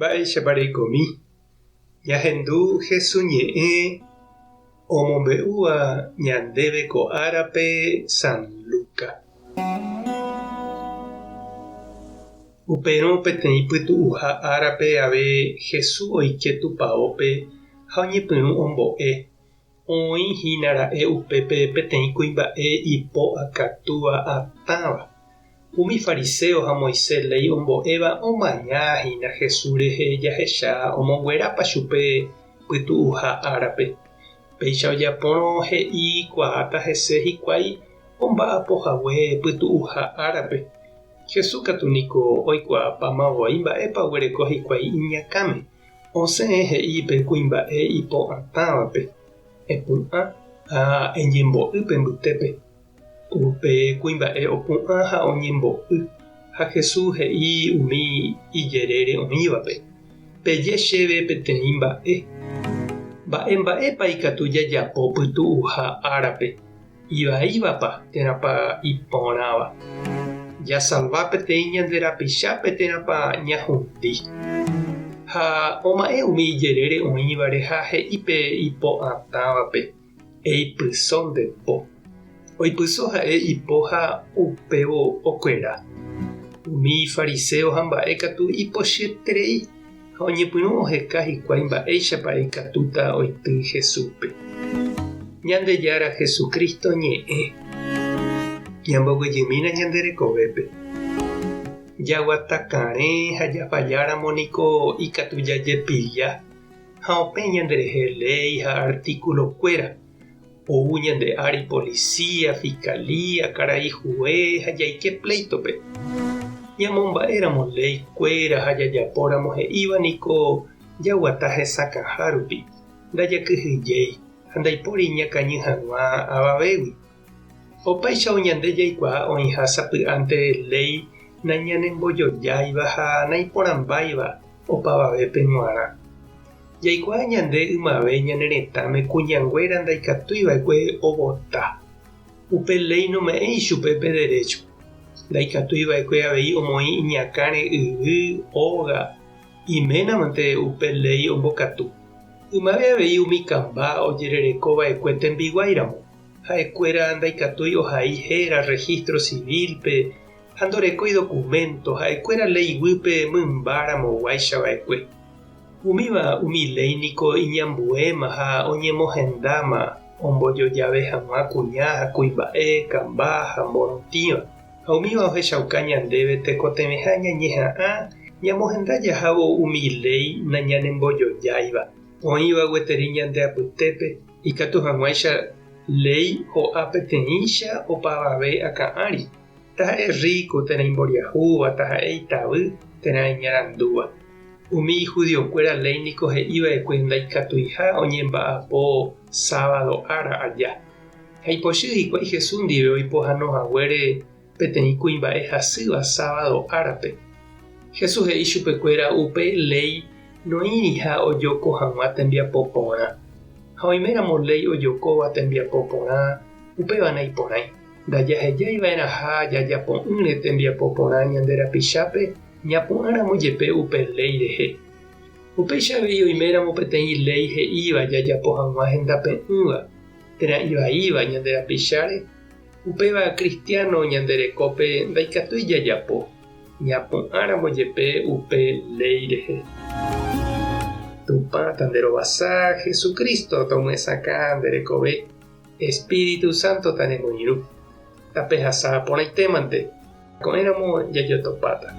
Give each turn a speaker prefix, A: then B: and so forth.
A: Mba'éichapa reikomi? Ñahendu Hesu ñe'ẽ omombe'úva ñandéve ko árape San Luca. Upérõ peteĩ pytu'uha árape ave Hesu oike tupaópe ha oñepyrũ ombo'e. Oĩ hína ra'e upépe peteĩ kuimba'e ipo akatúa atãva. Umi fariséo ha Moisés léi ombo'éva omaña hína Jesús rehe jahecha omonguerápa chupe pytu'uha árape. Péicha ojapórõ he'i kuaáta hese hikuái omba'apo hague pytu'uha árape. Jesús katu niko oikuaapáma voi mba'épa oguereko hikuái iñakãme. Osẽ he'i pe kuimba'e ipo'atãvape, Epu'ã ha eñembo'y pe mbytépe. Upe kuimba'e opu'ã ha oñembo'y, ha Jesús he'i umi ijerére oĩvape, Peje chéve peteĩ mba'e. Mba'e mba'épa ikatu jajapo pytu'uha árape, ivaívapa térãpa iporãva? Jasalva peteĩ ñande rapichápe térãpa ñahundi? Ha oma'ẽ umi ijerére oĩvare ha he'i pe ipo'atãvape. Eipyso nde po. Oipyso ha'e ipo ha upévo okuera. Umi fariséo ha mba'e katu ipochyeterei ha oñepyrũ oheka hikuái mba'éichapa ikatúta oity Jesúspe. Ñandejára Jesucristo ñe'ẽ. Ñamboguejymína ñande rekovépe. Jaguata karẽ ha jafalláramo niko ikatu jajepilla. Ha opẽ ñanderehe léi ha artículo-kuéra, ou ñande ári policía, fiscalía, karai juez ha jaike pléitope. Ñamomba'éramo léi-kuéra ha jajapóramo he'íva niko jaguata hesakãha rupi, ndajakyhyjéi ha ndaipóri ñakañy hag̃ua avavégui. Opáichavo ñande jaikuaa oĩha sapy'ánte léi nañanembojojáiva ha naiporãmbáiva opavavépe g̃uarã. Jaikuaa ñande ymave ñane retãme kuñanguéra ndaikatuiva'ekue ovota. Upe léi nome'ẽi chupe pe derécho. Ndaikatuiva'ekue avei omoĩ iñakãre yvy, óga, iménamante upe léi ombokatu. Ymave avei umi kamba ojererekova'ekue tembiguáiramo. Ha'ekuéra ndaikatúi ohai héra registro civil-pe ha ndorekói documento, ha'ekuéra léi guýpe mymba ramoguáicha va'ekue. Umíva umi léi niko iñambuéma ha oñemohendáma ombojojave hag̃ua kuña ha kuimba'e, kamba ha morotĩva. Ha umíva ohechauka ñandéve tekotevẽha ñañeha'ã ñamohenda jahávo umi léi nañanembojojáiva, oĩva gueteri ñande apytépe, Ikatu hag̃uáicha léi ho'a peteĩcha opavave akã ári, taha'e rríko térã imboriahúva, taha'e itavy térã iñarandúva. Umi judiokuéra léi niko he'i va'ekue ndaikatuiha oñemba'apo sábado ára aja. Ha ipochy hikuái Jesús ndive oipohano haguére peteĩ kuimba'e hasýva sábado árape. Jesús he'i chupekuéra upe léi noĩriha ojoko hag̃ua tembiapo porã. Ha oiméramo léi ojokóva tembiapo porã, upéva naiporãi. Ndajahejái va'erãha jajapo'ỹre tembiapo porã ñande rapichápe ñapu'ãramo jepe upe léi rehe. Upéicha avei oiméramo peteĩ léi he'íva jajapo hag̃ua hendape'ỹva térã ivaíva ñande rapicháre, Upéva kristiáno ñande rekópe ndaikatúi jajapo, ñapu'ãramo jepe upe léi rehe. Tupã tanderovasa, Jesucristo tomyesakã nde rekove, Espíritu Santo tanemoirũ. Tapehasa porãitémante, ko'ẽramo jajotopáta.